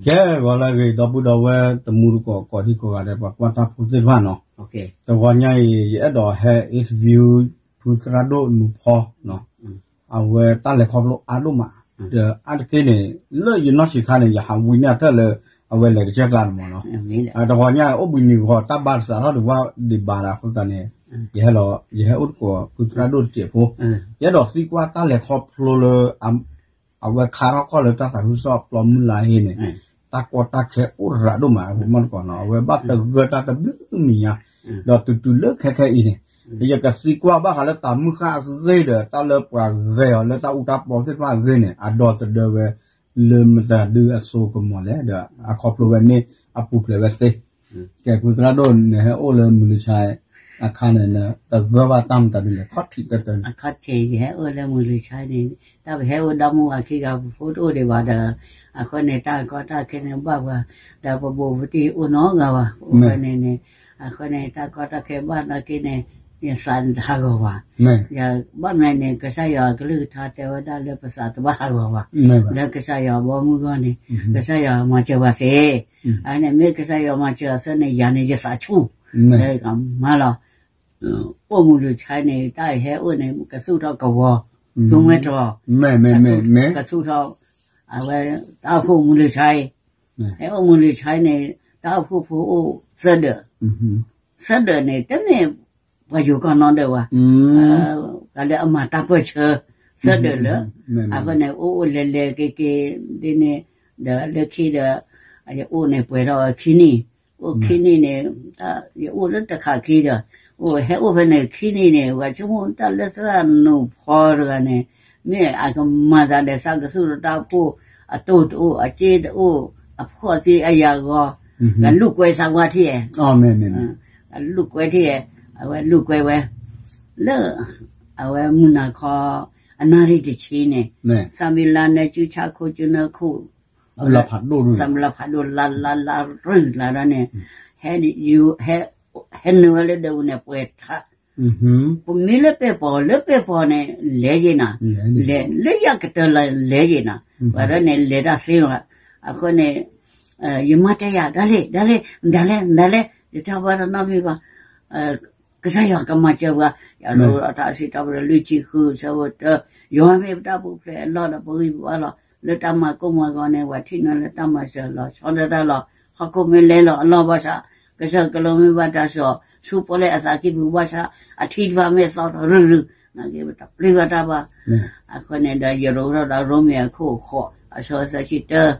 ကဲ ဂီၤလၢအဂ့ၤ ဒီပုၢ်ဒီဝဲၢ်တမူတကိး ကိးဒံကိးဂၤဒဲး ပှၤကွၢ်တၢ်ဖိသ့ၣ်တဖၣ်နီၤ, တဂီၤညါအံၤ ယအဲၣ်ဒိးဟဲ interview ဖုသရၣ်ဒိၣ်နူၤဖီ, အဝဲတၢ်လဲၤခီဖျိအါဒိၣ်မး, ဒီးအါတက့ၢ်န့ၣ် လၢယနီၢ်ဆံးခါန့ၣ် ယဟးဝံန့ၢ်အတၢ်လၢ အဝဲလဲၤကစၢၢ်ကျါန့ၣ်မးနီၤ, တဂီၤညါအံၤ အိၣ်ဘှံးနံၤဂီၤ တၢ်ဘါတစးထီၣ်ဒံးဝဲဒံးဘၣ်ဒီး အဃိသတးန့ၣ် ယဟဲလီၤ ယဟဲအိၣ်တကိးဖုသရၣ်ဒိၣ်တစဲးဖိ, ယအဲၣ်ဒိးသံကွၢ်တၢ်လဲၤခီဖျိလၢ အဝဲခါထီၣ်ခီၣ်လၢတၢ်သးခုကစီၣ်ပျီမုၢ်လၢ်ဟ့န့ၣ်, တၢ်ကီတၢ်ခဲအိၣ်ရးဒိၣ်မး အဝဲမီၢ်တကိးနီၤ, အဝဲဘၣ်သဂၢၢ်တၢ်တဘျုးမံၤညါ, ဒီးတုၤတုၤလၢခဲခဲအံၤန့ၣ်, ယကသံကွၢ်ဘၣ်ဃးလၢတၢ်မုၢ်ဃၢ်အဂ့ၢ်ဒီး တၢ်လၢပှၤဂဲၤအီၤလၢတၢ်အူတၢ်ပီသ့ၣ်တဖၣ်အဂ့ၢ်န့ၣ် အဒီသဒၢဝဲ လၢမတၤဒုအစိကမီၤလဲၣ် ဒီးအခီဖျိဝဲန့ၣ် အပူၤဖျဲးဝဲသ့, ကဲ ဖုသရၣ်ဒိၣ် နဟဲအိၣ်လၢမုၢ်လွံၢ်ဆါအခါန့ၣ် နတဂၢၢ်ဘၣ်တၢ်မတၤဒုလဲၣ် ခီၣ်ထံးတၢတၢန့ၣ်, အခီၣ်ထံး ယဟဲအိၣ်လၢမုၢ်လွံၢ်ဆါန့ၣ် တၢ်ပဟဲအိၣ်ဒီမါဝၤခံဂၤ ပဖိတအိၣ်ဒံးဘၣ်ဒီး အဃိန့ၣ် တၢ်ကီတၢ်ခဲန့ၣ်ဘၣ်ပှၤ, ဒီးပဘူးပတံၢ်အိၣ်နီတဂၤဘၣ်, အဃိန့ၣ်န့ၣ်, အဃိန့ၣ် တၢ်ကီတၢ်ခဲဘၣ်နာ်က့န့ၣ် ယသးန့ၣ်တဟးဂီၤဘၣ်, ယဘၣ်မနုၤန့ၣ် ကစၢ်ယွၤအကလုၢ်ကထါတဲဝဲဒၣ်လၢပသးတဘၣ်ဟးဂီၤဘၣ်, လၢကစၢ်ယွၤအဘီမုၢ်ဂီၢ်န့ၣ် ကစၢ်ယွၤမၤစၢၤပှၤသ့, အန့ၣ်မ့ၢ်ကစၢ်ယွၤမၤစၢၤအသးန့ၣ် ယၤန့ၣ်ယသးဆူၣ်, မၤလီၤ, အိၣ်မုၢ်လွံၢ်ဆါန့ၣ် တၢ်အဟဲအိၣ်န့ၣ် ကသူၣ်ထီၣ်ကဝီၤ, သူမှဲတြီၤ, ကသူၣ်ထီၣ်, အဝဲ တၢ်အိၣ်ဖှိၣ်မုၢ်လွံၢ်ဆါအံၤ, ဟဲအိၣ်မုၢ်လွံၢ်ဆါန့ၣ် တၢ်အိၣ်ဖှိၣ်ဖိအိၣ်သၢဒၢး, သၢဒၢးန့ၣ် တမ့ၢ်ပှၤယိၤကီၢ်နီတဒၢးဘၣ်, တၢ်လၢအမၤတၢ်ပၢၢ်ဆၢ သၢဒၢးလၢ, အဃိန့ၣ် အိၣ်အိၣ်လဲၤလဲၤက့ၤက့ၤဒ်န့ၣ်, ဒီးလၢခံဒီး ယအိၣ်န့ၣ်ပှဲၤထီၣ်ဝဲခံနံၣ်, အိၣ်ခံနံၣ်န့ၣ်, ယအိၣ်လၢတခးခံဒီး, အိၣ်ဟဲအိၣ်ဖဲန့ၣ်ခံနံၣ်န့ၣ် ပှၤဆိကမိၣ်တၢ်လၢသရၣ်နူၤဖီတဂၤန့ၣ်, မ့ၢ်အကမၤသးဒီးသးကသူၣ်ဒီးတၢ်အိၣ်ဖှိၣ်, အတိၢ်တအိၣ် အစ့တအိၣ်, အဖှီၣ်သံအယၤဂီၤ, ကလူၣ်ကွဲစးဝါထံၣ်ဧဲ, ကလူၣ်ကွဲထံၣ်ဧဲ, အဝဲလူၣ်ကွဲဝဲ, လၢ အဝဲမုၢ်နၤခီ အနၣ်ရံၣ်တဆံန့ၣ်, သးမံၤလါနဲ စုဆါခိၣ် စုနၢခိၣ်, သးမံၤလါဖးဒိၣ်လါလါလါရံၣ်လါဒီးန့ၣ်, ဟဲ ဟဲနုာ်ဝဲလၢဒၢးပူၤန့ၣ် ပှဲၤထး, ပမ့ၢ်လၢပဲၢ်ပီၤ လၢပဲၢ်ပီၤန့ၣ် လဲၤယံၤနၤ, လဲၤလၢယၤကတၢၢ်လၢလဲၤယံၤနၤ, ပှၤဒီးန့ၣ် လဲၤတၢ်သ့မး, အဃိန့ၣ် ယမၤတဲယၤ ဒ်လဲၣ် ဒ်လဲၣ် မတၤလဲၣ် မတၤလဲၣ် ယတၢ်ဘၣ်တနီတမံၤဘၣ်, ကစၢ်ယွၤကမၤစၢၤပှၤ, ယရူးထီၣ်တၢ်စံးထီၣ်ပတြၢၤလွံၢ်ဆံဃု ဆၢဖိတၢ, ယွၤမ့ၢ်ပတၢ်ပူၤဖျဲးအလီၢ်ဒီး ပဂံၢ်ပဘါလီၤ, လၢတၢ်မၤကိၢ်မၤဂီၤန့ၣ် ပှၤထံၣ်န့ၢ်လၢတၢ်မၤစၢၤလီၤဆီဒၣ်တၢ်လီၤ, ဟီၣ်ခိၣ်မ့ၢ်လဲလီၤအလီၢ်ဘၣ်ဆၣ်, ကစၢၢ်ကလိမ့ၢ်ဘၣ်တၢ်စံၣ်, ဆူပီၣ်လဲၣ်အသးကံၢ်ပူၤဘၣ်ဆၣ်, အထံတဖၣ်မ့ၢ်သီထီၣ်ရုၢ်ရုၢ်, နာ်က့ပတပျံၤဘၣ်တၢ်ဘၣ် အဃိန့ၣ်ဒီး ယရူးထီၣ်ဒီးရိမ့ၤအခိၣ်ဃိး အဆၢသၢဆံတၢ,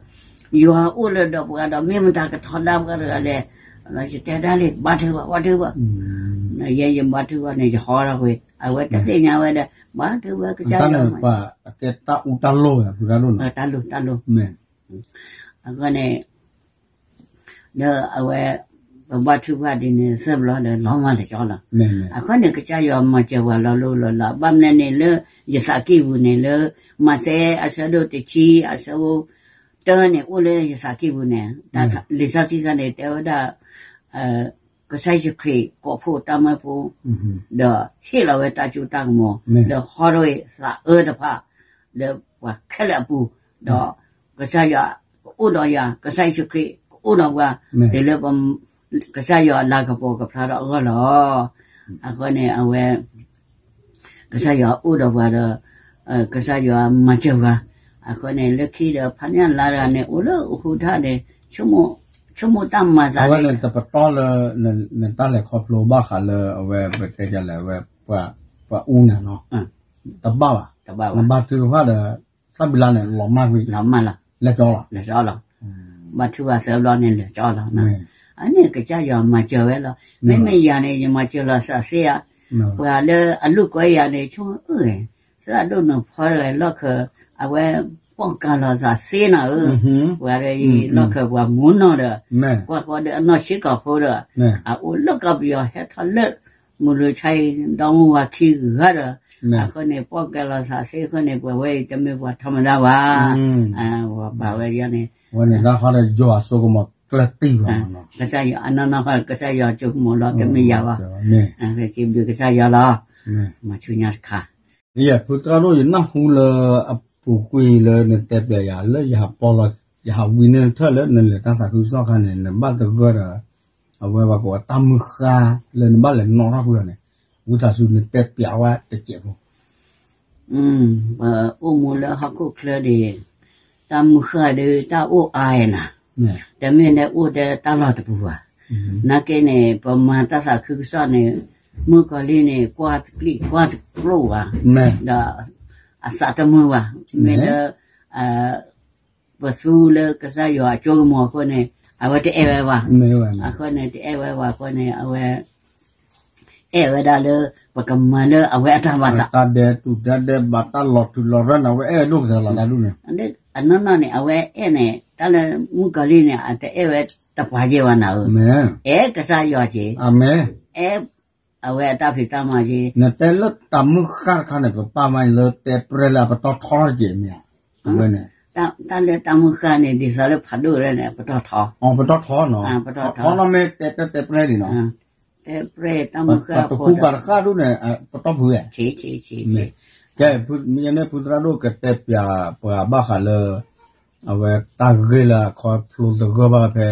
ယွၤအိၣ်လၢဒီးပှၤဒီး မ့ၢ်မတၤကထီဒါပှၤတဂၤလဲၣ်, ယတဲဒၣ်လံ ဘါထုကဖၣ် ဘါထုကဖၣ်, ယဲယဘါထုကဖၣ်န့ၣ် ယဟီထီၣ်ကွံာ်, အဝဲတသ့ၣ်ညါဝဲဒီး ဘါထုကဖၣ်ကစၢ်ယွၤ, ကဲတၢ်အူတၢ်လိၣ်, တၢ်လိၣ်တၢ်လိၣ်, အဃိန့ၣ် လၢအဝဲ ပဘါထုကဖၣ်ဒ်န့ၣ် သၢဘျီဒီး လီၤမၢ်လၢာ်ကၠီလီၤ, အဃိန့ၣ် ကစၢ်ယွၤမၤစၢၤပှၤလီၤလိၤလီၤလး, ဘၣ်မနုၤန့ၣ်လၢ ယသးကံၢ်ပူၤန့ၣ်လၢ မးသဲအဆၢဒိၣ်တဆံ အဆၢဖိတၢန့ၣ် အိၣ်လၢယသးကံၢ်ပူၤန့ၣ်, လံာ်စီဆှံခါန့ၣ် တဲဝဲဒၣ် ကစၢ်ယ့ၣ်ၡူးခရံာ်ကိးဖှိၣ်တၢ်မၢဖိ, ဒီးဟ့ၣ်လီၤဝဲတၢ်စိတၢ်ကမီၤ, ဒီးဟီထီၣ်ဝဲသးအၢတဖၣ် လၢပှၤခဲလၢာ်အပူၤ, ဒီးကစၢ်ယွၤကအိၣ်ဒီးယၤ, ကစၢ်ယ့ၣ်ၡူးခရံာ်ကအိၣ်ဒီးပှၤ, တုၤလၢ ကစၢ်ယွၤလၤကပီၤကဖျါထီၣ်အဂီၢ်လီၤ. အဃိန့ၣ် အဝဲ ကစၢ်ယွၤအိၣ်ဒီးပှၤဒီး ကစၢ်ယွၤမၤစၢၤပှၤ, အဃိန့ၣ် လၢခံဒီး ဖးညၣ်လါတဂၤန့ၣ် အိၣ်လၢအဟူးထၣ်န့ၣ် ဆိကမိၣ်တၢ်မၤသးန့ၣ် အဝဲန့ၣ်တပတီၢ်လၢ နတၢ်လဲၤခီဖျိဘၣ်ဃးလၢအဝဲ ပတဲဒ်လဲၣ် အဝဲ ပှၤအူနၤနီၤ, တဘၣ်ဘၣ်, နဘါထုကဖၣ်ဒီး သၣ်ဘံၤလါန့ၣ် လီၤမၢ်ကွံာ်, လီၤမၢ်လီၤ, လဲၤကၠီလီၤ, လဲၤကၠီလီၤ, ဘါထုကဖၣ်သၢဘျီန့ၣ် လဲၤကၠီလီၤ, အန့ၣ်ကစၢ်ယွၤမၤစၢၤဝဲလီၤ. မ့မ့ၢ်ယၤန့ၣ် ယမၤစၢၤလီၤသးသ့ဧါ, ပှၤလၢအလိာ်ကွဲယၤန့ၣ် ဆိကမိၣ် သရၣ်ဒိၣ်နူၤဖီတဂၤလီၢ်ခၢၣ် အဝဲပီၣ်ကးလီၤသးသ့နီၤဧၢ, ပှၤဒီးယလီၢ်ခၢၣ်ပှၤမူနီၢ်ဒီး ကွၢ်ဃီဒီးအနီၢ်ဆံးကီၢ်ဖိဒီး အအိၣ်လၢကီၢ်ပယီၤဟဲထီၣ်လၢ မုၢ်လူၤဆါအံၤ ဒီမါဝၤခံဂၤဒီး အဃိန့ၣ် ပီၣ်ကဲလီၤသးသ့အဃိန့ၣ် ပှၤဝဲအံၤတမ့ၢ်ပှၤထီမဒါဘၣ်, ပှၤဝဲန့ၣ် ဝဲန့ၣ်တၢ်ဃီဒီးယွၤအစိကမီၤကျၢၢ်တံၢ်ဘၣ်, ကစၢ်ယွၤအနီၢ်နီၢ်ဃီ ကစၢ်ယွၤအစိကမီၤလီၤ တမ့ၢ်ယၤဘၣ်, ကစၢ်ယွၤလီၤ, မၤဆူညါတခါ, ဖုသရၣ်ဒိၣ် ယနၢ်ဟူလၢအပူၤကွံာ်လၢနတဲပျဲယၤလၢယဟးပီၣ်လီၤ ယဟးဝံန့ၢ်ထၢၣ်လၢနလဲၤတၢ်သးခုကစီၣ်အခါန့ၣ် နဘၣ်သဂၢၢ်ဒီး အဝဲပှၤကိးဝဲတၢ်မုၢ်ဃၢ်လၢနဘၣ်လဲၤနီၣ်ထီၣ်ကွံာ်အီၤန့ၣ် ဝံသးစူၤနတဲပျးဝဲတစဲးဖိ. ပအိၣ်မူလၢဟီၣ်ခိၣ်ချၢဒံး တၢ်မုၢ်ဃၢ်ဒုးတၢ်အိၣ်အါအဲၣ်နၤ, တမ့ၢ်လၢအိၣ်တဲတၢ်လီၢ်တပူၤဘၣ်. နာ်က့န့ၣ် ပမၤတၢ်သးခုကစီၣ်န့ၣ် မုၣ်ကီၤလံၢ်န့ၣ် ကွၢ်တပျံၤကွၢ်တကျိၣ်ဘၣ်, ဒီးအသးတမုာ်ဘၣ်. မ့ၢ်လၢ ပသူလၢကစၢ်ယွၤအစိကမီၤအဃိန့ၣ် အဝဲတအဲၣ်ဝဲဘၣ်. အဃိန့ၣ် တအဲၣ်ဝဲဘၣ်အဃိန့ၣ် အဝဲ အဲၣ်ဝဲဒၣ်လၢ ပကမၤလၢအဝဲအတၢ်ဘၣ်သး, တၢ်ဒဲးတူၢ်တၢ်ဒဲးဘးတၢ်လီၤထူလီၤရၢၢ်န့ၣ် အဝဲအဲၣ်ဒိၣ်ကတၢၢ်လီၤတၢ်ဒူၣ်န့ၣ်. အနီၢ်နီၢ်န့ၣ် အဝဲအဲၣ်န့ၣ် တၢ်လၢမုၣ်ကီၤလံၢ်န့ၣ် အတအဲၣ်ဝဲတပှၤယဲၢ်ဘၣ်နၤဧၢ, အဲၣ်ကစၢ်ယွၤက့ၤ, အဲၣ် အဝဲအတၢ်ဖံးတၢ်မၤက့ၤ. နတဲလၢတၢ်မုၢ်ဃၢ်တခါန့ၣ် ပပၢ်မါလၢတဲပြဲလၢအပတီၢ်ထီတက့ၢ်မ့ၢ်ဧါ, အဝဲန့ၣ် တၢ်လၢတၢ်မုၢ်ဃၢ်န့ၣ် ဒ်သိးလၢဖးဒိၣ်လၢန့ၣ် ပတီၢ်ထီ, ပတီၢ်ထီနီၤ, ထီနီၤမ့ၢ်တဲတဲတဲပြဲန့ၣ်နီၤ, တဲပြဲတၢ်မုၢ်ဃၢ် ပတဃူပှၤတဃၢ်ဒူၣ်န့ၣ် ပတီၢ်ဖုးဝဲ, ကဲ မ့ၢ်န့ၣ်ဖုသရၣ်ဒိၣ်ကတဲပျးပှၤဘၣ်ဃးလၢ အဝဲတၢ်ဂ့ၢ်လၢအခီဖျိသဂၢၢ်ဘၣ်ဖဲ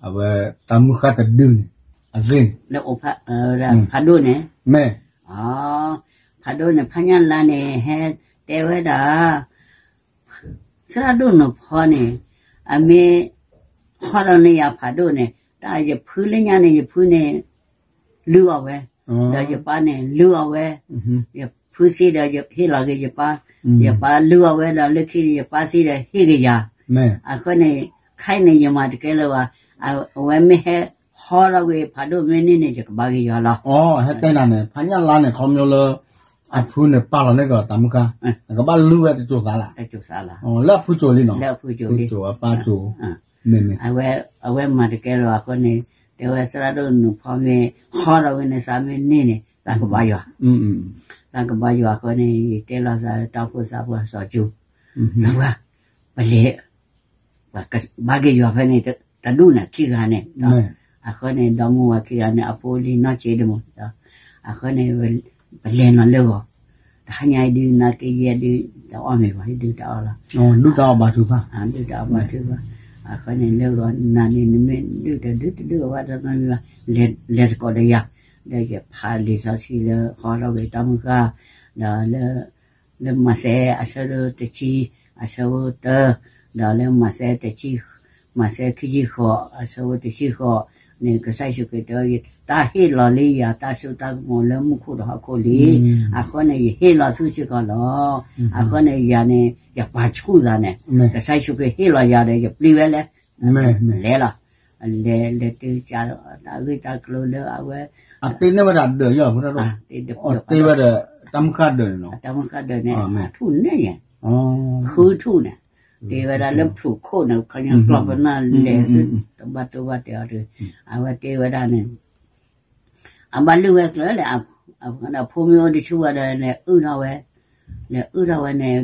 အဝဲတၢ်မုၢ်ဃၢ်တဒုန့ၣ် အဂ့ၢ်န့ၣ် ဖးဒိၣ်န့ၣ်, မ့ၢ် ဖးဒိၣ်န့ၣ် ဖးညၣ်လါန့ၣ် ဟဲတဲဝဲဒၣ် သရၣ်ဒိၣ်နီၢ်ဖီန့ၣ် အမ့ၢ် ဟီထီၣ်န့ၢ်ယၤဖးဒိၣ်န့ၣ် တၢ်ယဖုလၢညါန့ၣ် ယဖုန့ၣ် လုၢ်အီၣ်ဝဲ, ဒီးယပၢ်န့ၣ် လုၢ်အီၣ်ဝဲ, ယဖုသံဒီး ယဟ့ၣ်လီၤက့ၤယပၢ်, ယပၢ်လုၢ်အီၣ်ဝဲဒီး လၢခံန့ၣ် ယပၢ်သံဒီး ဟ့ၣ်က့ၤယၤ, အဃိန့ၣ် ခဲအံၤန့ၣ် ယမၤတကဲလၢၤဘၣ်, အဝဲမ့ၢ်ဟဲဟီထီၣ်ကွံာ်ဖးဒိၣ်မ့ၢ်န့ၢ်န့ၣ် ယကဘါက့ၤယွၤလီၤ. ဟဲတဲနၤန့ၣ် ဖးညၣ်လါန့ၣ် ခီဖျိလၢ အဖုန့ၣ်ပာ်လီၤန့ၢ်ကီးတၢ်မုၢ်ဃၢ်, ကဘၣ်လုၢ်ဝဲတစိၤသးလၢ်, လၢအဖုစိၤလံနီၤ, ဖုစိၤအပၢ်စိၤ, မ့ၢ်မ့ၢ် အဝဲမၤတကဲလၢၤဘၣ်အဃိန့ၣ် တဲဝဲသရၣ်ဒိၣ်နီၢ်ဖီမ့ၢ် ဟီထီၣ်ဝဲန့ၣ် သးမ့ၢ်န့ၢ်န့ၣ် သးကဘါယွၤ, သးကဘါယွၤအဃိန့ၣ် ယတဲလီၤသးလၢတၢ်အိၣ်ဖှိၣ်သးပှၢ်စီၤကၠူ, သးပှၢ်, ပလဲၤ ပကဘါက့ၤယွၤဖဲန့ၣ်တဒူၣ်န့ၣ်ခံဂၤန့ၣ်, အဃိန့ၣ် ဒီမါဝၤခံဂၤန့ၣ် အဖိလံၤနီၢ်ဆံးတမံၤ, အဃိန့ၣ် ပလဲၤနီၤလၢဂီၤ, တဟါညါအံၤဒုး နာ်က့ယဲဒုး တအီၣ်မ့ၤဘၣ် ဒုးတအီၣ်လီၤ, ဒုၣ်တၢ်အီၣ်ဘါထုကဖၣ်, ဒုၣ်တၢ်အီၣ်ဘါထုကဖၣ်, အဃိန့ၣ် လၢဂီၤနၤန့ၣ် နမ့ၢ်ဒုၣ်တဒုၣ်တဒုၣ်အီၣ်ဘါတမံၤဘၣ်, လဲၤသကိးဒီးယၤ, ဒီးယဖးလံာ်စီဆှံလၢဟီထီၣ်ကွံာ်တၢ်မုၢ်ဃၢ်, ဒီးလၢ လၢမးသဲအဆၢဒိၣ်တဆံ အဆၢဖိတၢ, ဒီးလၢမးသဲတဆံ, မးသဲခံဆံဃိး အဆၢဖိတဆံဃိးန့ၣ် ကစၢ်ယ့ၣ်ၡူးခရံာ်တဲ တၢ်ဟ့ၣ်လီၤလံယၤတၢ်စိတၢ်ကမီၤလၢမူခိၣ်ဒီးဟီၣ်ခိၣ်လံ, အဃိန့ၣ် ယဟ့ၣ်လီၤဆူစ့ၢ်ကီးလီၤ. အဃိန့ၣ် ယၤန့ၣ် ယပာ်ဆူၣ်သးန့ၣ် ကစၢ်ယ့ၣ်ၡူးခရံာ်ဟ့ၣ်လီၤယၤဒီး ယပျံၤဝဲလဲၣ်, လဲၤလီၤ, လဲၤလဲၤတုၤကးဒီးတၢ်ဂ့ၢ်တၢ်ကျိၤလၢအဝဲ အတ့န့ၢ်ဝဲဒၣ်ဒၢးယီၤဖိတၢ်ဒိၣ်, တ့ဝဲဒီးတၢ်မုၢ်ဃၢ်ဒၢးန့ၣ်နီၤ, တၢ်မုၢ်ဃၢ်ဒၢးန့ၣ် အထူၣ်န့ၣ်ယဲၢ်, ဃုထူၣ်န့ၣ်, တ့ဝဲဒၣ်လၢဖျိးခိၣ်န့ၣ် ခီညီကျီၢ်ပနၢ်လဲၤဆူ တဘၣ်တိဘၣ်တဲအီၤတဂ့ၤ, အဝဲတ့ဝဲဒၣ်န့ၣ် အဘၣ်လုၢ်ဝဲကျၢၤလဲၣ်, အဖိမ့ၢ်အိၣ်တဆူၣ်ဝဲဒီး လဲၤအုၣ်ထီၣ်ဝဲ, လဲၤအုၣ်ထီၣ်ဝဲန့ၣ်,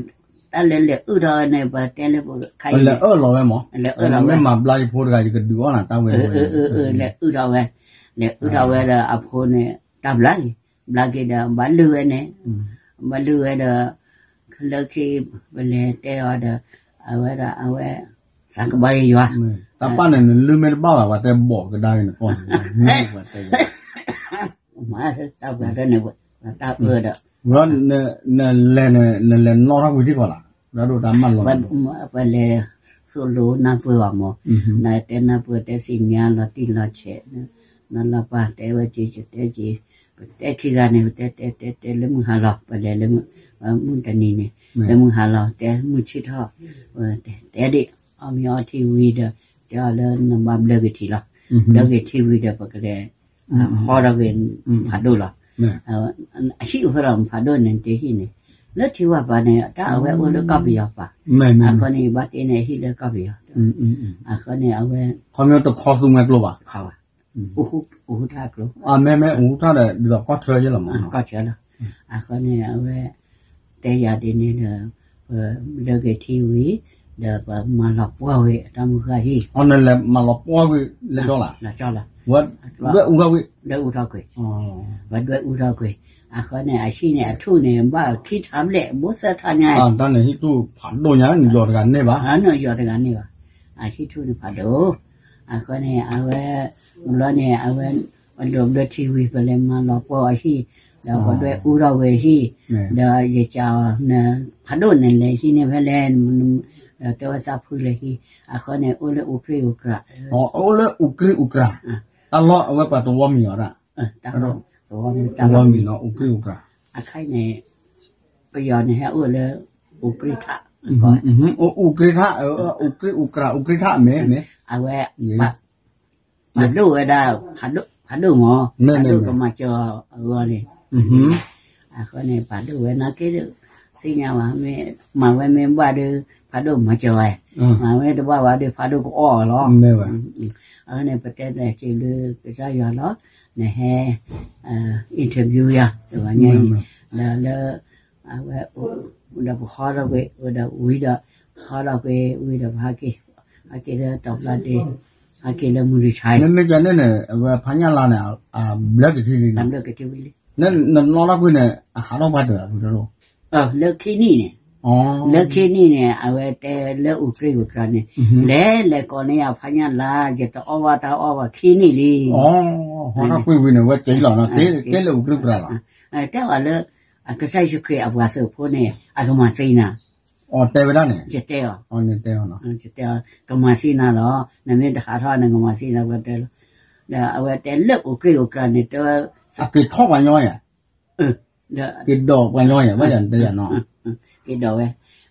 တၢ်လၢလဲၤအုၣ်ထီၣ်ဝဲန့ၣ် ပတဲလၢပခါအံၤန့ၣ်, လဲၤအၢၣ်လီၤဝဲမး, လဲၤအၢၣ်လီၤဝဲ, မ့ၢ်မၤဘျါယဖိတဂၤ ယကဒုးအီၣ်နၤတၢ်ဝဲ, လဲၤအုၣ်ထီၣ်ဝဲ, လဲၤအုၣ်ထီၣ်ဝဲဒီးအဖိန့ၣ် တၢ်ဘျါက့ၤ, ဘျါက့ၤဒီး ဘၣ်လုၢ်ဝဲန့ၣ်, ဘၣ်လုၢ်ဝဲဒီး လၢခံ ပလဲၤတဲအီၤဒီး အဝဲဒၣ်အဝဲ သးကဘါယွၤ, တၢ်ပာ်န့ၣ် နလုၢ်မ့ၢ်တဘၣ်ဘၣ် ပှၤတဲဘီၣ်ကဒါက့ၤနကိး, မ့ၢ်ပှၤတဲ, မၤတၢ်ပှၤတၢ်န့ၣ် တၢ်အၢဒီး, နလဲၤ နလဲၤနီၣ်ထီၣ်ကွံာ်ထံကီၢ်လၢ်, ဒၣ်ဒိၣ်တၢ်မၢလီၤ, ပလဲၤ သိၣ်လိနၢ်ပၢၢ်အီၤမး, နတဲနၢ်ပၢၢ်တဲသ့ၣ်ညါလီၤတံၢ်လီၤဆဲး, နလီၤပၢ်တဲဝဲက့ၤ ယတဲက့ၤ, ပတဲခံဂၤန့ၣ် ပတဲတဲတဲတဲလၢမုၢ်ဟါလီၤ, ပလဲၤလၢမုၢ်တနံၤန့ၣ်, လၢမုၢ်ဟါလီၤ တဲမုၢ်ဆ့ၣ်ထီၣ်, တဲဒံး အီၣ်မ့ၤအီထံဝံၤဒီး တဲအီၤလၢနဘၣ်ဘျၢက့ၤထံလီၤ, ဘျၢက့ၤထံဝံၤဒီး ပကလဲၤ ဟီထီၣ်က့ၤဖးဒိၣ်လီၤ, အဟံၣ်အိၣ်ဖဲလီၤ ဖးဒိၣ်န့ၣ် တဟံၣ်န့ၣ်, လၢထံဝၢ်ပၤန့ၣ် တၢ်အဝဲအိၣ်လၢကီၢ်ပယီၤပၤ, အဃိန့ၣ် ယဘၣ်တ့န့ၣ်အဟံၣ်လၢကီၢ်ပယီၤ, အဃိန့ၣ် အဝဲ ခီမ့ၢ်တခီသူမှဲကျိဘၣ်, အိၣ်ဟူထၣ်ကျိ, မ့မ့ၢ်အိၣ်ဟူထၣ်ဒီး ဒ်သိးကီၢ်ဆၢယဲလီၤမး, ကီၢ်ဆၢလီၤ, အဃိန့ၣ် အဝဲ တဲယၤဒ်န့ၣ်ဒီး ပဘျၢက့ၤထံဝံၤ ဒီးပမၤလီၤပှီၢ်ဝဲအတၢ်မုၢ်ဃၢ်ဟံၣ်, နလဲၤမၤလီၤပှီၢ်ဝဲလၢကၠီလီၤ, ဒွဲၣ်အူထီၣ်ကွံာ်, ဒွဲၣ်အူထီၣ်ကွံာ်, ပဒွဲၣ်အူထီၣ်ကွံာ်, အဃိန့ၣ် အဟံၣ်န့ၣ် အထူၣ်န့ၣ် ဘၣ်ခံထါဘျဲၣ် ဘိသၢထါညါ, တၢ်န့ၣ်ဟံၣ်ထူၣ်ဖးဒိၣ်ညါ နယီၤတဂၤန့ၢ်ဘၣ်, နယီၤတဂၤန့ၢ်ဘၣ်, အဟံၣ်ထူၣ်န့ၣ်ဖးဒိၣ်, အဃိန့ၣ် အဝဲ ဘျီန့ၣ် အဝဲ ပဒိၣ်ဘျၢထံဝံၤ ပလဲၤမၤလီၤပှီၢ်အဟံၣ်, ဒီးပှၤဒွဲၣ်အူထီၣ်ဝဲဟံၣ်, ဒီးယကးအီၤ နဖးဒိၣ်န့ၣ်လဲၤဟံးန့ၢ်ဖဲလဲၣ်, ဒီးတဲဝဲသးဖုလဲၤဟံး, အဃိန့ၣ် အိၣ်လၢအူကြံၢ်အူကြၢ်, အိၣ်လၢအူကြံၢ်အူကြၢ်, တၢ်လီၢ်အဝဲပှၤတဝီမံၤအီၤဒၣ်, တဝီမံၤလီၤ အူကြံၢ်အူကြၢ်, အခါန့ၣ် ပယီၤန့ၣ်ဟဲအိၣ်လၢ အူကြံၢ်ထၣ်, အူကြံၢ်ထၣ်, အူကြံၢ်အူကြၢ် အူကြံၢ်ထၣ်မ့ၢ်မ့ၢ်, အဝဲ ပာ်ဒိၣ်ဝဲဒၣ် ဖးဒိၣ်မး, ဖးဒိၣ်ကမၤစၢၤအဂီၢ်န့ၣ်, အဃိန့ၣ် ပာ်ဒိၣ်ဝဲနာ်က့ဒီး သ့ၣ်ညါဘၣ်, မ့ၢ်မၤဝဲမ့ၢ်ဘၣ်ဒီး ဖးဒိၣ်မၤစၢၤဝဲ, မၤဝဲတဘၣ်ဘၣ်ဒီး ဖးဒိၣ်ကအီၣ်အီၤလီၤ. အဃိန့ၣ် ပတဲတၢ်စံးဘျုးကစၢ်ယွၤလီၤ, နဟဲ interview ယၤ တဂီၤညါအံၤ, ဒီးလၢ အဝဲ ဒီးပဟီထီၣ်ကွံာ် ဒီးဝံၤဒီး ဟီထီၣ်ကွံာ်ဝံၤဒီး ပဟဲက့ၤ ဟဲက့ၤလၢတီၤဖျါဒ့, ဟဲက့ၤလၢမုၢ်လွံၢ်ဆါအံၤ, မ့မ့ၢ်ကန့ၣ်န့ၣ် အဝဲဖးညၣ်လါန့ၣ် အဘျၢကထံလံ, အဘျၢကထံဝံၤလံ, နနီၣ်ထီၣ်ကွံာ်န့ၣ် အဟးထီၣ်ပှၤတၢၢ်အပူၤတရိ, လၢခံနံၣ်န့ၣ်, လၢခံနံၣ်န့ၣ် အဝဲတဲလၢအူကြံၢ်အူကြၢ်န့ၣ်, လဲၤလဲၤကိးန့ၢ်ယၤဖးညၣ်လါ ယတအီၣ်ဘၣ်တၢ်အီၣ်ဘၣ်ခံနံၣ်လံ, ဟီထီၣ်ကွံာ်ဝံၤန့ၣ် ဝဲက့ၤလီၤနီၤ, တဲလၢအူကြံၢ်အူကြၢ်လီၤ, တဲအီၤလၢ အကစၢ်ယ့ၣ်ၡူးခရံာ်အပှၤသုးဖိန့ၣ် အကမၤသံနၤ, အတဲဝဲဒၣ်န့ၣ်, ယတဲအီၤ, ကမၤသံနၤလီၤ, နမ့ၢ်တဟးထီၣ်န့ၣ် ကမၤသံနၤ ပှၤတဲလီၤ, ဒီးအဝဲတဲလၢအူကြံၢ်အူကြၢ်န့ၣ် တဲဝဲ, အက့ၤထီၣ်ပှၤညီယၤ, ဒီး က့ၤဒိးပှၤညီယၤ, ဘၣ်ယၤတဲယၤနီၤ, က့ၤဒိးဝဲ,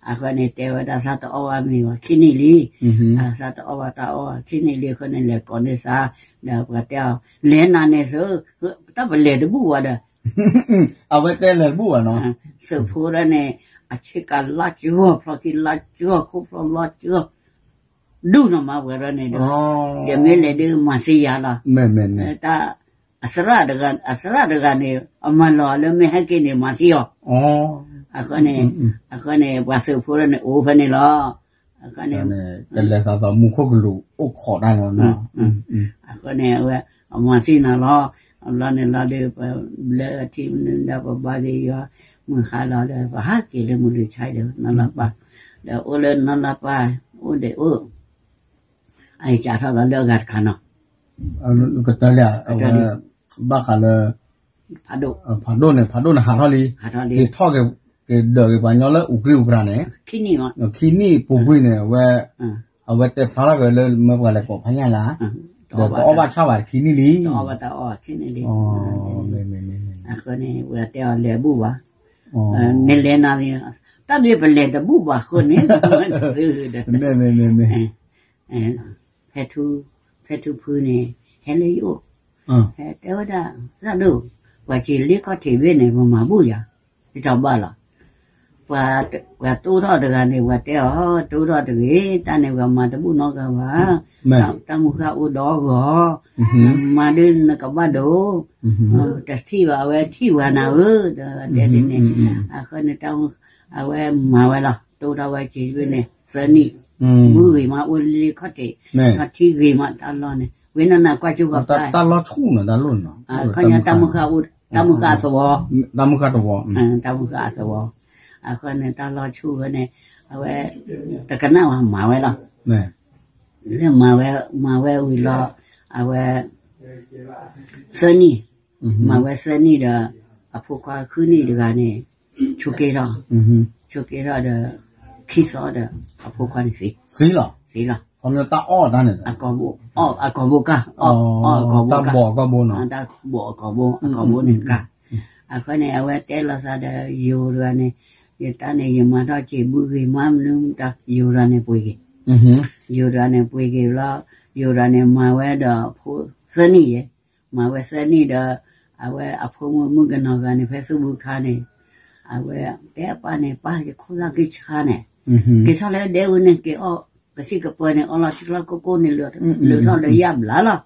အဃိန့ၣ် တဲဝဲဒၣ်သးတအီၣ်ဘၣ်မ့ၤဘၣ်ခံနံၣ်လံ, သးတအီၣ်ဘၣ်တၢ်အီၣ်ဘၣ်ခံနံၣ်လံအဃိန့ၣ် လဲၤကိးန့ၢ်သး, ဒီးပှၤတဲအီၤ လဲၤနၤန့ၣ်သု, တၢ်ပလဲၤတဘူၣ်ဘၣ်ဒီး အဝဲတဲလဲၤတဘူၣ်ဘၣ်နီၤ, သုးဖိဒၣ်န့ၣ် အဆ့ကၤလါကၠီၣ် ဖျီခံလါကၠီၣ် ခိၣ်ဖျီလါကၠီၣ်, ဒူၣ်နီၢ်မၤပှဲၤထီၣ်န့ၣ်ဒီး, ယမ့ၢ်လဲၤဒုးမၤသံယၤလီၤ, တၢ် အသရၣ်တဂၤ, အသရၣ်တဂၤန့ၣ် အမၤလီၤလၢမ့ၢ်ဟဲက့ၤန့ၣ် မၤသံအီၤ, အဃိန့ၣ်, အဃိန့ၣ် ပှၤသုးဖိဒၣ်န့ၣ် အိၣ်ဖဲန့ၣ်လီၤ, အဃိန့ၣ် ကလဲၤသးသီမူခိၣ်ကလူးအိၣ်ခိးတၢ်လီၤ, အဃိန့ၣ် အဝဲ အမၤသံနၤလီၤ, အဘျီန့ၣ်လီၤဒီး ပဘျၢထံမနုၤဒီး ပဘါက့ၤယွၤ မုၢ်ဟါလီၤဒီး ပဟးက့ၤလၢမုၢ်လွံၢ်ဆါဒီး နီၢ်လီၤပၢ်, ဒီးအိၣ်လၢနီၢ်လီၤပၢ် အိၣ်ဒီးအိၣ် အကးထီၣ်လီၤလၢအဂၤတခါနီၤ, ကတၢၢ်လံ, အဝဲ ဘၣ်ဃးလၢ ဖးဒိၣ်, ဖးဒိၣ်န့ၣ် ဖးဒိၣ်န့ၣ်ဟးထီၣ်လံ, က့ၤထီၣ်က့ၤ က့ၤဒၢးက့ၤပှၤညီလၢအူကြံၢ်အူကြၢ်န့ၣ်, ခံနံၣ်ပူၤကွံာ်န့ၣ် အဝဲ အဝဲတဲဖျါထီၣ်က့ၤလၢမၢပှၤလဲၤကိးဖးညၣ်လါ, ဒီးတအီၣ်ဘၣ်ဆၣ်ဘၣ်ခံနံၣ်လံ, အဃိန့ၣ် ဝဲတဲအီၤလဲၤဘူၣ်ဘၣ်, နလဲၤနၤ, တၢ်မ့ၢ်ပလဲၤတဘူၣ်ဘၣ်အဃိန့ၣ်, ဖဲထူဖုန့ၣ် ဟဲလၢယအိၣ်, တဲဝဲဒၣ် သရၣ်ဒိၣ်, ပှၤစံးလ့ခီၣ်ထံးဘ့ၣ်န့ၣ် ပမၤဘူၣ်ယၤ, ယတဘၣ်လီၤ, ပှၤတိၢ်ထီၣ်တဂၤန့ၣ် ပှၤတဲအီၤ တိၢ်ထီၣ်တဂ့ၤ, တၢ်န့ၣ်ပှၤမၤတဘူၣ်နီတဂၤဘၣ်, တၢ်မုၢ်ဃၢ်အိၣ်ဒီဂီၢ်, မၤဒ်နကဘၣ်ဒိး, တထံၣ်ဘၣ်အဝဲထံၣ်ပှၤနၤဧၢ, တဲဒ်န့ၣ်, အဃိန့ၣ် အဝဲမၤဝဲလီၤ, တိၢ်ထီၣ်ဝဲစံးဘ့ၣ်န့ၣ် သၢနံၣ်, မုၢ်ဂ့ၤမးအိၣ်လ့ခီၣ်ထံး, ထံဂ့ၤမးတၢ်လီၢ်န့ၣ်, ဝဲနနၤကွၢ်ကၠိပှၤပၢ်, တၢ်လီၢ်ဆူၣ်န့ၣ် တၢ်လီၢ်န့ၣ်, ခီညါ တၢ်မုၢ်ဃၢ်အသဝီ, တၢ်မုၢ်ဃၢ်အသဝီ, အဃိန့ၣ် တၢ်လီၢ်ဆူၣ်ဝဲန့ၣ်, အဝဲ တကနၣ်ဝဲမၤဝဲလီၤ, လၢမၤဝဲ, မၤဝဲဝံၤလီၤ, အဝဲ သၢနံၣ်, မၤဝဲသၢနံၣ်ဒီး အဖိခွါဃုနံၣ်တဂၤန့ၣ် ဆိးက့ထီၣ်, ဆိးက့ထီၣ်ဒီး ခံသီဒီး အဖိခွါန့ၣ်သံ, သံလီၤ, အကိာ်ဘိ, အကိာ်ဘိကၢ်, တၢ်ဘိးအကိာ်ဘိ, တၢ်ဘိးအကိာ်ဘိ, အကိာ်ဘိန့ၣ်ကၢ်, အဃိန့ၣ် အဝဲတဲလိာ်သးဒီးယိၤတဂၤန့ၣ်, ယတၢ်န့ၣ် ယမၤထီၣ်စံးဘုဂ့ၤမးမနုၤတၢ်, ယိၤတဂၤန့ၣ်ပှ့ၤက့ၤ, ယိၤတဂၤန့ၣ်ပှ့ၤက့ၤလီၤ, ယိၤတဂၤန့ၣ်မၤဝဲဒီးဖိသၢနံၣ်ယဲ, မၤဝဲသၢနံၣ်ဒီး အဝဲအဖိမုၣ်မုၣ်ကနီၤဂၤန့ၣ် ဖဲသူၣ်ဘုခါန့ၣ်, အဝဲတဲအပၢ်န့ၣ် ပၢ်ယခိၣ်သၣ်က့ဆါန့ၣ်, က့ၤထီၣ်လၢဒဲဝဲန့ၣ် က့ၤအီၣ်ကသံၣ်ကပၢၤန့ၣ် အီၣ်လီၤဆံလီၤကိၢ်ကိၢ်န့ၣ် လုာ်ထီၣ်လၢယၣ်ဘျါလီၤ,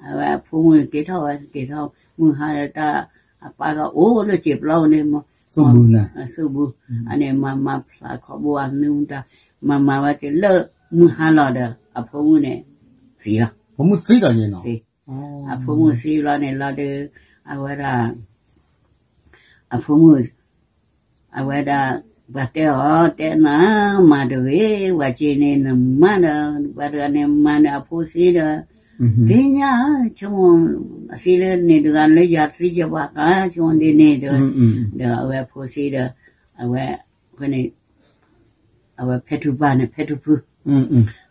အဝဲအဖိမုၣ်က့ၤထီၣ်ဝဲ က့ၤထီၣ်မုၢ်ဟါဒီးတၢ်, အပၢ်ကအိၣ်လၢစံာ်ပျီန့ၣ်, သူၣ်ဘု, အန့ၣ်မၤမၤဖျါခီဘိအနုတၢ်, မၤမၤဝဲတ့ၢ်လၢမုၢ်ဟါလီၤဒီး အဖိမုၣ်န့ၣ် သံလီၤ, သံ, အဖိမုၣ်သံလီၤန့ၣ်လီၤဒီး အဝဲဒၣ် အဖိမုၣ်, အဝဲဒၣ် ပှၤတဲအီၤ တဲနၤ မၤတဂ့ၤ, ပှၤစ့န့ၣ် နမါဒီး ပှၤတဂၤန့ၣ် မၤန့ၢ်အဖိသ့ဒီး သ့ၣ်ညါ ဆိကမိၣ် အသ့လၢန့ၣ်တဂၤလၢယၤသ့ကဘၣ်ဃး ဆိကမိၣ်ဒ်န့ၣ် ဒီးအဝဲဖိသ့ဒီး အဝဲ အဃိန့ၣ် အဝဲဖဲထူပၢ်န့ၣ် ဖဲထူဖု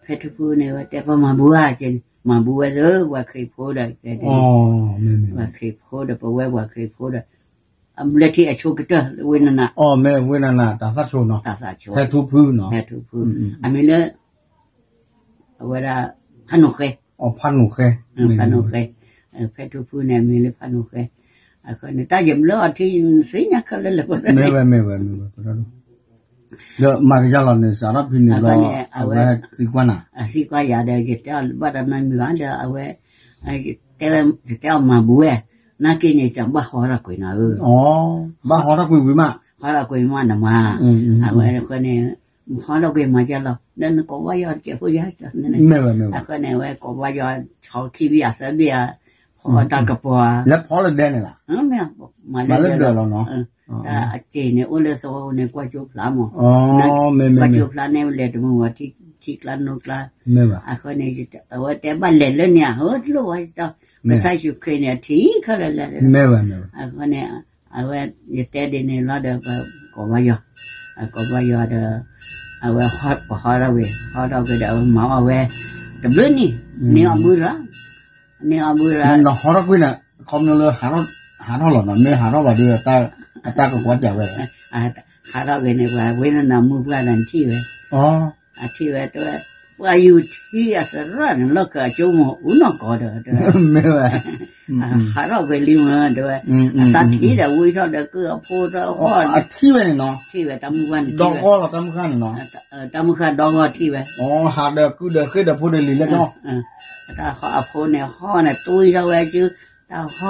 ဖဲထူဖုန့ၣ် ဝဲတဲပှၤမၤဘူးဧါ ကဲန့ၣ် မၤဘူးဝဲသ့ ပှၤခရံာ်ဖိဒီး တဲဒ်န့ၣ် ပှၤခရံာ်ဖိဒီး ပဝဲပှၤခရံာ်ဖိဒီး အဘျၢထံအဆိကတၢၢ် ဝ့ၢ်နနၤ ဝ့ၢ်နနၤ တၢ်သၣ်ဆိနီၤ တၢ်သၣ်ဆိ ဖဲထူဖုနီၤ ဖဲထူဖု အမံၤလၢ အဝဲဒၣ် ဖးနိၣ်ဃဲ ဖးနိၣ်ဃဲ ဖဲထူဖုန့ၣ် အမံၤလၢဖးနိၣ်ဃဲ အဃိန့ၣ် တၢ်ယဘျၢအီၤထံ သ့ၣ်ညါခဲလၢာ်လၢပှဲၤ မ့ၢ်ဝဲ မ့ၢ်ဝဲ မ့ၢ်ဝဲ ဒီးမၤကယၢ်လီၤန့ၣ် စးထီၣ်ဖဲန့ၣ်ဘျီ အဝဲသံကွၢ်နၤ သံကွၢ်ယၤဒီး ယတဲအီၤဘၣ်တၢ်နီတမံၤဘၣ်ဒီး အဝဲ ယတဲအီၤမၤဘူးဝဲ နာ်က့န့ၣ် တဘၣ်ဟီထီၣ်ကွံာ်နီၤဧၢ ဘၣ်ဟီထီၣ်ကွံာ်ဝံၤမး ဟီထီၣ်ကွံာ်မးနမၤ အဝဲအဃိန့ၣ် ဟီထီၣ်ကွံာ်မၤကယၢ်လီၤ ဒီးနကိးဘၣ်ယီၤတကဲးဖိယါ မ့ၢ်ဝဲ မ့ၢ်ဝဲ အဃိန့ၣ် အဝဲကိးဘၣ်ယီၤ ဆီခံဘ့ၣ်အသၢဘ့ၣ်ဧါ ဖီတၢ်ကပီၤဧါ လၢဖီလၢဒဲန့ၣ်လီၤ မၤလၢဒဲလီၤနီၤ တၢ်အစ့န့ၣ် အိၣ်လၢသဝီန့ၣ် ကွၢ်ကၠိဖျါမး ကွၢ်ကၠိဖျါန့ၣ် လဲၤတမုာ်ဝဲ ထံကျါနိကျါ အဃိန့ၣ် အဝဲတဲဘၣ်လဲၤလၢန့ၣ်ဧါ ဟိတလိၣ်ဝဲ ကစၢ်ယ့ၣ်ၡူးခရံာ်န့ၣ် အထံခဲလၢာ်လၢ အဃိန့ၣ် အဝဲ ယတဲဒ်န့ၣ်လီၤဒီး ပကိးဘၣ်ယီၤ အကိးဘၣ်ယီၤဒီး အဝဲပဟီထီၣ်ကွံာ် ဟီထီၣ်ကွံာ်ဒီး အဝဲမၤအီၣ်ဝဲ တဘျုးနံၣ် န့ၢ်အီၣ်ဘုရၤ န့ၢ်အီၣ်ဘုရၤ နဟီထီၣ်ကွံာ်န့ၣ် ခီဖျိလၢ ဟးထီၣ်လီၤနီၤ မ့ၢ်ဟးထီၣ်ဘၣ်ဒီး အတၢ်ကကွၢ်စၢ်ဝဲ ဟးထီၣ်ကွံာ်န့ၣ် ပှၤဝ့ၢ်နနၤမုၢ်ပှၢ်ဒီးထံၣ်ဝဲ အထံၣ်ဝဲတဲဝဲ ပှၤယူၤထံအသရၣ်န့ၣ် လီၢ်ခၢၣ်အကၠိမ့ၢ်အူနီၢ်ကီၢ်ဒီး မ့ၢ်ဝဲ ဟးထီၣ်ကွံာ်လံမ့ၢ်တဲဝဲ အသးထံၣ်ဒီးဝံထီၣ်ဒီးကုၢ်အဖိဒီးအဃီ အထံၣ်ဝဲန့ၣ်နီၤ ထံၣ်ဝဲတၢ်မုၢ်ပှၢ်န့ၣ် ဒီဂီၢ်လီၤတၢ်မုၢ်ဃၢ်န့ၣ်နီၤ တၢ်မုၢ်ဃၢ်ဒီဂီၢ်ထံၣ်ဝဲ ဟးဒီးကုၢ်ဒီးဃ့ၢ်ဒီးဖိဒီးလံၤလၢနီၤ တၢ်ဃီအဖိန့ၣ် ဟီန့ၣ် တွံထီၣ်ဝဲစု တၢ်ဟီ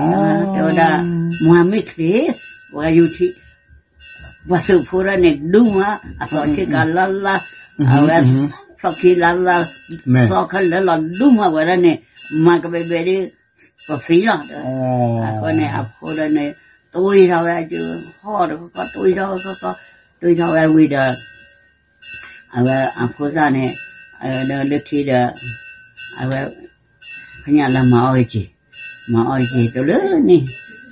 တဲဝဲဒၣ် မွၤမ့ၢ်ချ့ ပှၤယူၤထံ ပှၤသုးဖိဒၣ်န့ၣ် ဒူမး အသီဆ့ကၤလါလါ အဝဲ ဖျီၣ်ခံလါလါ သီခဲလၢာ်လီၤ ဒူမးဝဲဒၣ်န့ၣ် မၤကဘဲဘဲဒ် ပဖံလီၤ အဃိန့ၣ် အဖိဒၣ်န့ၣ် တွံထီၣ်ဝဲစု ဟီဒီးကီကီ တွံထီၣ်ဝဲကီကီ တွံထီၣ်ဝဲဝံၤဒီး အဝဲအဖိသၣ်န့ၣ် ဒီးလၢခံဒီး အဝဲ ဖညၣ်လၢမၤအီၣ်က့ၤစ့ၤ မၤအီၣ်က့ၤစ့ၤ တလၢန့ၣ်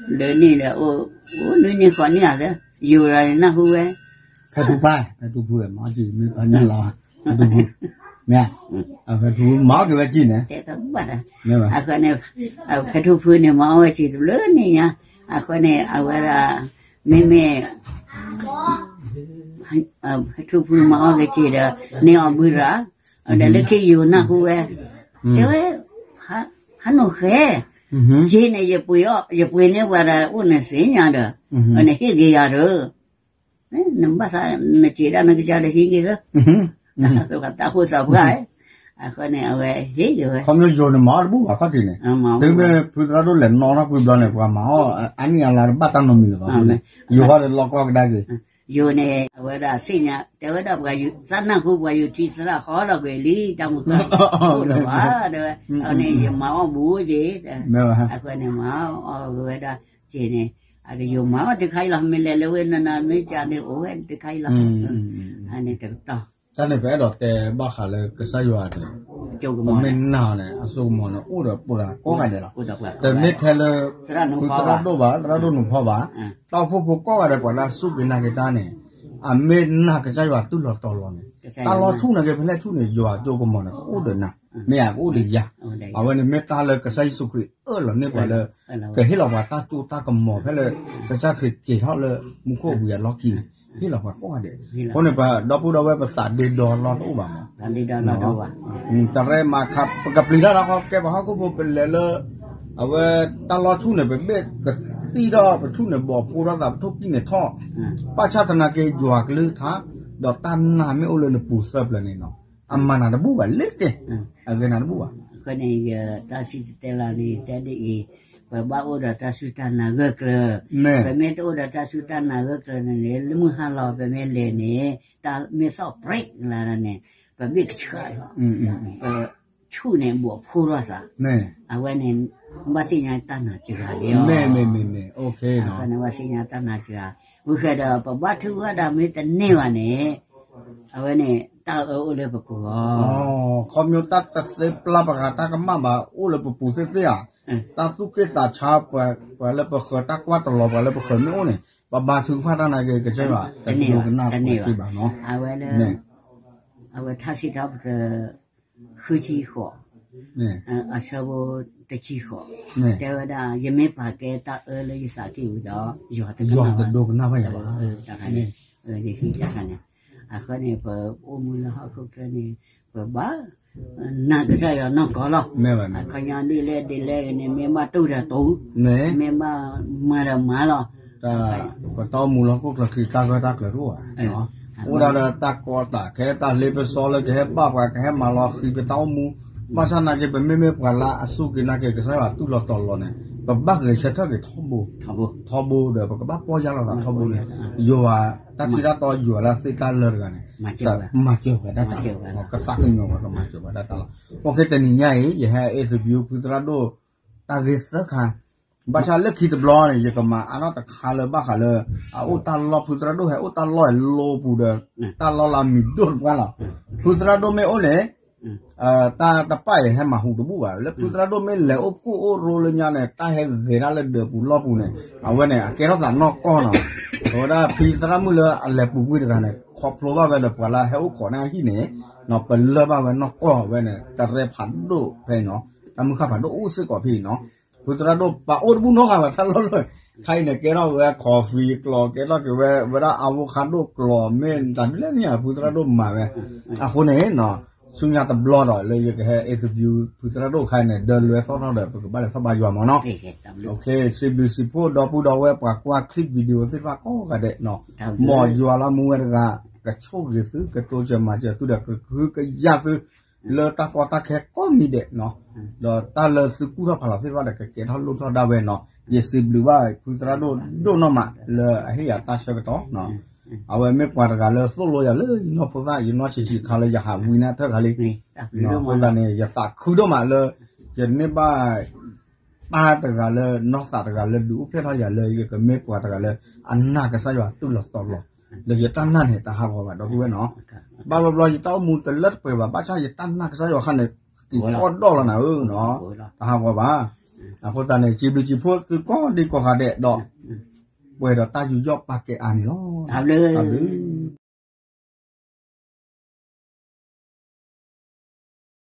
လၢန့ၣ်ဒီး အိၣ်နွံနံၣ်ဃိးနံၣ်ဧါ ယိၤရၤန့ၣ်နၢ်ဟူဝဲ ဖဲထူပၢ် ဖဲထူပူၤ မၤအီၣ်က့ၤ မ့ၢ်ဖညၣ်လီၤ ဖဲထူပူၤ မ့ၢ် ဖဲထူပူၤ မၤအီၣ်က့ၤဝဲစ့ၤန့ၣ် အဃိန့ၣ် ဖဲထူပူၤန့ၣ် မၤအီၣ်ဝဲစ့ၤတဘျုးနံၣ်ညါ အဃိန့ၣ် အဝဲဒၣ် မ့မ့ၢ် ဖဲထူပူၤမၤအီၣ်က့ၤစ့ၤဒီး န့ၢ်အီၣ်ဘုရၤ ဒီးလၢခံယိၤနၢ်ဟူဝဲ တဲဝဲ ဖးနိၣ်ဃဲ စ့ၤန့ၣ် ယပှ့ၤန့ၢ်ပှၤဒီးအိၣ်န့ၣ်သ့ၣ်ညါဒီး နဟ့ၣ်က့ၤယၤဒီး နဘၣ်သး နစ့ၤဒၣ်နကစၢ်ဒီးဟံးက့ၤလၢ တၢ်ဃိသးပှၢ် အဃိန့ၣ် အဝဲဟ့ၣ်က့ၤဝဲ ခီဖျိယိၤန့ၣ် မၤအီၣ်တဘူၣ်ဘၣ်ခီၣ်ထံးန့ၣ် တုၤမ့ၢ်ဖုသရၣ်ဒိၣ်လဲၤနီၣ်ထီၣ်ကွံာ်ဘျီန့ၣ် ပှၤမၤအီၣ်အါနံၣ်အါလါတဘၣ်တၢ်နီတမံၤလၢၤဘၣ်န့ၣ် ယိၤဟီဒီးလီၢ်ကီၢ်ကဒါက့ၤ ယိၤန့ၣ် အဝဲဒၣ်သ့ၣ်ညါ တဲဝဲဒၣ်ပှၤ သးနၢ်ဟူပှၤယူၤထံသရၣ်ဟီထီၣ်ကွံာ်လံ တၢ်မုၢ်ဃၢ်အိၣ်လၢၤဘၣ် တဲဝဲ အန့ၣ်ယမၤအီၣ်ဘူးက့ၤ အဃိန့ၣ် မၤအီၣ်က့ၤဝဲဒၣ်က့ၤန့ၣ် အကယိၤမၤအီၣ်တခါအံၤလီၤ မ့ၢ်လဲၤလၢဝဲနနၤမ့ၢ်ကန့ၣ် အိၣ်ဝဲတခါအံၤလီၤ အန့ၣ်တကတီၢ် တၢ်န့ၣ်ပအဲၣ်ဒိးတဲဘၣ်ဃးလၢကစၢ်ယွၤန့ၣ် ပမ့ၢ်နာ်အီၤန့ၣ် အစိကမီၤန့ၣ် အိၣ်ဒီးပှၤကိးဂၤဒဲးလီၤ. တမ့ၢ်ထဲလၢ ဖုသရၣ်ဒိၣ်ဘၣ် သရၣ်ဒိၣ်နူၤဖီဘၣ်, တၢ်အိၣ်ဖှိၣ်ဖိကိးဂၤဒဲးပှၤလၢအစူၢ်က့ၤနာ်က့ၤတၢ်န့ၣ် အမ့ၢ်နာ်ကစၢ်ယွၤတူၢ်လီၤတီၤလီၤန့ၣ် တၢ်လီၤဆူၣ်န့ၣ်က့ၤ ဖဲလဲၣ်ဆူၣ်န့ၣ် ယွၤအစိကမီၤန့ၣ် ကအိၣ်ဒီးနၤ, မ့ၢ်ဧါ ကအိၣ်ဒီးယၤ. အဝဲန့ၣ်မ့ၢ်တၢ်လၢကစၢ်ယ့ၣ်ၡူးခရံာ်အၢၣ်လီၤန့ၢ်ပှၤလၢ ကဟ့ၣ်လီၤပှၤတၢ်စိတၢ်ကမီၤဖဲလၢ ကစၢ်ခရံာ်က့ၤထီၣ်လၢမူခိၣ်အပူၤအလီၢ်ခံန့ၣ် ဟ့ၣ်လီၤပှၤကိးဂၤဒဲး. အဃိန့ၣ် ပဒီပုၢ်ဒီဝဲၢ်ပသးဒ့ဒီလီၢ်တအိၣ်ဘၣ်မး, တရဲမၤခး ပကပျံၤတၢ်ဒီးခီကဲပှၤဟီၣ်ခိၣ်ဖိပလဲၤလၢ အဝဲတၢ်လီၤဆူၣ်န့ၣ် ပဘ့ၣ်ကသံၣ်ထီၣ် ပဆူၣ်န့ၣ်ဘီၣ်ဖိထီၣ်သး ပထိၣ်ကံၣ်န့ၣ်ထီၣ်, ဘၣ်ဆၣ်သနာ်က့ ယွၤကလုၢ်ကထါ ဒီးတၢ်နာ်မ့ၢ်အိၣ်လၢနပူၤသၢပျၢၤန့ၣ်နီၤ အမၤနၤတဘူၣ်ဘၣ်လၢတက့ၢ်, အဂ့ၤနၤတဘူၣ်ဘၣ်. အဃိန့ၣ် ယတၢ်စံၣ်တဲၤတဲလီၤန့ၣ် တဲဒ်အံၤ, ပဘၣ်အိၣ်ဒီးတၢ်စူၢ်တၢ်နာ်ဂၢၢ်ကျၢၤ, ပမ့ၢ်တအိၣ်ဒီးတၢ်စူၢ်တၢ်နာ်ဂၢၢ်ကျၢၤန့ၣ် လၢမုၢ်ဟါလီၤ ပမ့ၢ်လဲၤန့ၣ် တၢ်မ့ၢ်သီၣ် break လၢန့ၣ် ပဘ့ၣ်ကဆှၢလီၤ, ပဆူၣ်န့ၣ်ဘီၣ်ဖိထီၣ်သး, အဝဲန့ၣ် ဘၣ်သ့ၣ်ညါတၢ်နာ်စှၤလံ, ဘၣ်သ့ၣ်ညါတၢ်နာ်စှၤ, ပူၤဃဲဒီး ပဘၣ်ထုကဖၣ်တၢ်မ့ၢ်တန့ၢ်ဘၣ်န့ၣ်, အဝဲန့ၣ် တၢ်အၢအိၣ်လၢပပူၤလီၤ. ခီဖျိတၢ်တသ့ပျၢ်ပှၤတၢ်ကမၣ်ဘၣ် အိၣ်လၢပပူၤသ့ၣ်သ့ၣ်ဧါ, တၢ်သူၣ်က့ၣ်သးဆါ ပှၤလၢပဃၢၤတၢ်ကွၢ်တလီၤ ပှၤလၢပဃၢၤမ့ၢ်အိၣ်န့ၣ် ပဘါထုကဖၣ်တၢ်နာ်က့ ကစၢ်ယွၤတဒိကနၣ်ပှၤစ့ၢ်ဘၣ်နီၤ. အဝဲထါစံးထီၣ်ပတြၢၤ ဃုဆံဃိး, အဆၢဖိတဆံဃိး, တဲဝဲဒၣ် ယမ့ၢ်ပာ်ကဲတၢ်အၢလၢယသးကံၢ်ပူၤဒီး ယွၤတဒိကနၣ်ဘၣ်ယၤဘၣ်. န့ၣ်, အဃိန့ၣ် ပအိၣ်မူလၢဟီၣ်ခိၣ်ချၢန့ၣ် ပဘၣ်နာ်ကစၢ်ယွၤနီၢ်ကီၢ်လီၤ. အခီပညီဒ်လဲၣ်ဒ်လဲၣ်ဂ့ၤန့ၣ် မ့ၢ်ဘၣ်တူၢ်ဒီးတူၢ်, မ့ၢ်ဘၣ်မၤဒီးမၤလီၤ. ပတၢ်အိၣ်မူလၢဟီၣ်ခိၣ်ချၢခံ တၢ်ဂၢၢ်တၢ်ကျၢၤတအိၣ်ဘၣ်, အိၣ်ဒၣ်ဒီးတၢ်ကီတၢ်ခဲ တၢ်လ့ပစီလၢကဟဲဘၣ်ပှၤ ကဟဲမၤလီၤဃံၤပတၢ်အိၣ်မူ, ဘၣ်ဆၣ်နာ်က့ ပမ့မ့ၢ်ပှၤလၢအစူၢ်က့ၤနာ်က့ၤကစၢ်ယွၤတူၢ်လီၤတီၤလီၤန့ၣ် ပဘၣ်ဂဲၤဆၢထၢၣ်က့ၤထီဘိ, ထီဘိဒီး ပကဘၣ်ပီၢ်ယၢ်လီၤသးထီဘိန့ၣ်, ယွၤတၢ်ထံၣ်တၢ်တီ ယွၤလၢသ့ၣ်တၢ်လၢတဂၤန့ၣ် မၤစၢၤဝဲဒၣ်တၢ်, ကသးကညီၤဝဲ ကမၤစၢၤဝဲဒၣ်တၢ်လီၤ. အိၣ်ခ့ တနံၤညါအံၤ ယဟဲ interview ဖုသရၣ်ဒိၣ် တၢ်ဂ့ၢ်သၢခါ, ဘၣ်ဆၣ်လၢခံတဘျီန့ၣ် ယကမၤအါထီၣ်တခါလၢဘၣ်ဃးလၢ အအိၣ်တၢ်လီၢ် ဖုသရၣ်ဒိၣ်ဟဲအိၣ်တၢ်လီၢ်အလိၤပူၤဒီး တၢ်လီၢ်လၢအမံၤဒိၣ်တပှၢ်လီၤ. ဖုသရၣ်ဒိၣ်မ့ၢ်အိၣ်န့ၣ် တၢ်တပၣ်အံၤဟဲမၤဟူးတဘူၣ်ဘၣ်. လၢဖုသရၣ်ဒိၣ်မ့ၢ်လဲၤအိၣ်ဖှိၣ်အိၣ်ရိလၢညါန့ၣ် တၢ်ဟဲဂဲၤဒၣ်လၢဒၢးပူၤလီၢ်ပူၤန့ၣ် အဝဲန့ၣ် အကဲထီၣ်သးနီၢ်ကီၢ်နီၤ. အဝဲဒၣ်ဖံသရၣ်မုၣ်လၢအလဲၤပူၤကွံာ်တဂၤန့ၣ် ခီဖျိဘၣ်ဝဲဒီးပှၤလၢဟဲအိၣ်ခိးန့ၢ်အဟံၣ်န့ၣ် ပလၢၢ်ဘၣ်ဝဲနီၢ်ကီၢ်ဝဲန့ၣ် တရဲဖးဒိၣ်ဖဲအံၤနီၤ. တၢ်မုၢ်ဃၢ်ဖးဒိၣ်အိၣ်စ့ၢ်ကီးဖဲအံၤနီၤ. ဖုသရၣ်ဒိၣ်ပာ်အိၣ်တဘူၣ်နီတဂၤဘၣ် တၢ်လီၢ်လီၢ်, ခါအံၤန့ၣ် ကဲထီၣ်ဝဲ coffee ကျိာ် ကဲထီၣ်က့ၤဝဲ ဝဲဒၣ် avocado ကျိာ် မ့ၢ်တၢ်ဒ်လဲၣ်န့ၣ် ဖုသရၣ်ဒိၣ်မၤဝဲ. အဃိန့ၣ် ဆူညါတဘျီဒီး လၢယကဟဲ interview ဖုသရၣ်ဒိၣ်ခါအံၤန့ၣ် ဒီးလဲၤသီၣ်ထီၣ်ဒီး ပကဘၣ်လဲၤထီၣ်ဘါယွၤမးနီၤ. စံးဘျုးစံးဖှိၣ်ဒီပုၢ်ဒီဝဲၢ်ပှၤကွၢ် clip video သ့ၣ်တဖၣ်ကိးဂၤဒဲးနီၤ. မ်ယွၤလၢမူဝဲတဂၤ ကဆိၣ်ဂ့ၤသု ကတိစၢၤမၤစၢၤသုဒီး ကဟုကယာ်သု လၢတၢ်ကီတၢ်ခဲကိးမံၤဒဲးနီၤ. ဒီးတၢ်လၢသုကူၣ်ထီၣ်ဖးလီၤသ့ၣ်တဖၣ်ဒီး ကကဲထီၣ်လိၣ်ထီၣ်ဒၣ်ဝဲနီၤ. ယစံးဘျုးဘၣ်ဖုသရၣ်ဒိၣ်ဒိၣ်နီၢ်မး လၢအဟ့ၣ်ယၤတၢ်ဆၢကတီၢ်နီၤ. အဝဲမ့ၢ်ပှၤတဂၤလၢသိၣ်လိယၤလၢယနီၢ်ဖိသၣ် ယနီၢ်ဆံးဆံးခါလၢယဟးဝံန့ၣ်အထၢၣ်ခါလံ. အဃိသတးန့ၣ် ယသးခုဒိၣ်မးလၢ ယန့ၢ်ဘၣ် ပၢ်တဂၤလၢနီၢ်သးတဂၤလၢဒုးအိၣ်ဖျဲၣ်ထီၣ်ယၤလၢ ယကမ့ၢ်ပှၤတဂၤလၢ အနာ်ကစၢ်ယွၤတူၢ်လီၤတီၤလီၤ. ဒီးယတၢ်နာ်န့ၣ် တဟးဂီၤဘၣ် ဒီပုၢ်ဝဲၢ်နီၤ. ဘၣ်ဘျီဘျီ ယတၢ်အိၣ်မူတလၢတပှဲၤဘၣ် ဘၣ်ဆၣ်ယတၢ်နာ်ကစၢ်ယွၤခါန့ၣ် က့ၤထီၣ်ဒီၣ်လီၤနၤဧၢနီၤ. တဟးဂီၤဘၣ်. အဃိသတးန့ၣ် စံးဘျုးစံးဖှိၣ်သုကိးဒံကိးဂၤဒဲးဒီး ပှဲၤဒီးတၢ်ယူးယီၣ်ပာ်ကဲအါန့ၣ်လီၤ. တၢ်ဘျုး